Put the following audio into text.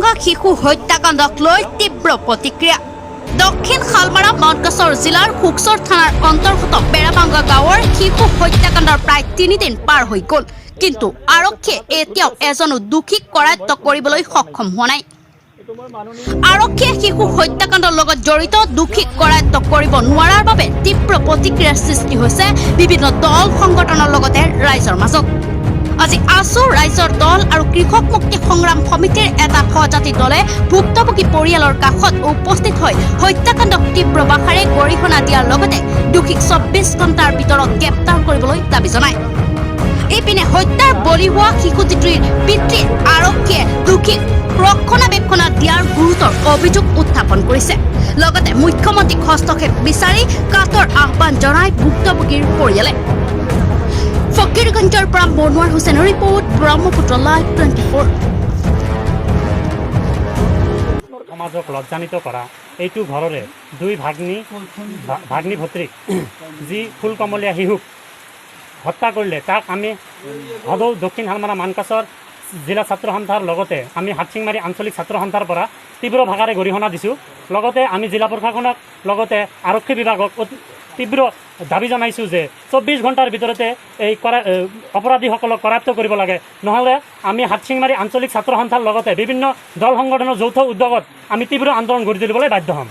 বেৰাভাংগা শিশু হত্যাকাণ্ডক লৈ তীব্ৰ প্ৰতিক্ৰিয়া। দক্ষিণ শালমাৰা মানকাচৰ জিলাৰ সুখচৰ থানাৰ অন্তৰ্গত বেৰাভাংগা গাঁৱৰ শিশু হত্যাকাণ্ডৰ প্ৰায় 3 দিন পাৰ হৈ গ'ল। কিন্তু আৰক্ষীয়ে এতিয়াও এজনো দোষীক কৰায়ত্ব কৰিবলৈ সক্ষম হোৱা নাই। আৰক্ষীয়ে শিশু হত্যাকাণ্ডৰ লগত জড়িত দোষীক কৰায়ত্ব কৰিব নোৱাৰাৰ বাবে তীব্ৰ প্ৰতিক্ৰিয়াৰ সৃষ্টি হৈছে বিভিন্ন দল সংগঠনৰ লগতে ৰাইজৰ মাজত। আজি আছু, ৰাইজৰ দল আৰু কৃষক মুক্তি সংগ্ৰাম সমিতিৰ এটা সজাতি দলে ভুক্তভোগী পৰিয়ালৰ কাষত উপস্থিত হৈ হত্যাকাণ্ডক তীব্ৰ ভাষাৰে গৰিহণা দিয়াৰ লগতে দোষীক 24 ঘণ্টাৰ ভিতৰত গ্ৰেপ্তাৰ কৰিবলৈ দাবী জনায়। ইপিনে হত্যাৰ বলি হোৱা শিশুটিৰ পিতৃ আৰক্ষীয়ে দোষীক ৰক্ষণাবেক্ষণ দিয়াৰ গুৰুতৰ অভিযোগ উত্থাপন কৰিছে। লগতে মুখ্যমন্ত্ৰীক হস্তক্ষেপ বিচাৰি কাতৰ আহ্বান জনায় ভুক্তভোগীৰ পৰিয়ালে। ফকীৰগঞ্জৰ পৰা মনোৱাৰ হুছেইনৰ ৰিপৰ্ট, ব্ৰহ্মপুত্ৰ লাইভ 24। সমাজক লজ্জানিত কৰা এইটো ঘৰৰে দুই ভাগ্নী ভাগ্নী ভতৃক যি ফুলকমলীয়া শিশুক হত্যা কৰিলে, তাক আমি সদৌ দক্ষিণ শালমাৰা মানকাচৰ জিলা ছাত্ৰ সন্থাৰ লগতে আমি হাটশিংমাৰী আঞ্চলিক ছাত্ৰ সন্থাৰ পৰা তীব্ৰ ভাষাৰে গৰিহণা দিছোঁ। লগতে আমি জিলা প্ৰশাসনক লগতে আৰক্ষী বিভাগক অতি তীব্ৰ দাবী জনাইছোঁ যে 24 ঘণ্টাৰ ভিতৰতে এই অপৰাধীসকলক কৰায়ত্ব কৰিব লাগে। নহ'লে আমি হাটশিংমাৰী আঞ্চলিক ছাত্ৰ সন্থাৰ লগতে বিভিন্ন দল সংগঠনৰ যৌথ উদ্যোগত আমি তীব্ৰ আন্দোলন গঢ়ি তুলিবলৈ বাধ্য হ'ম।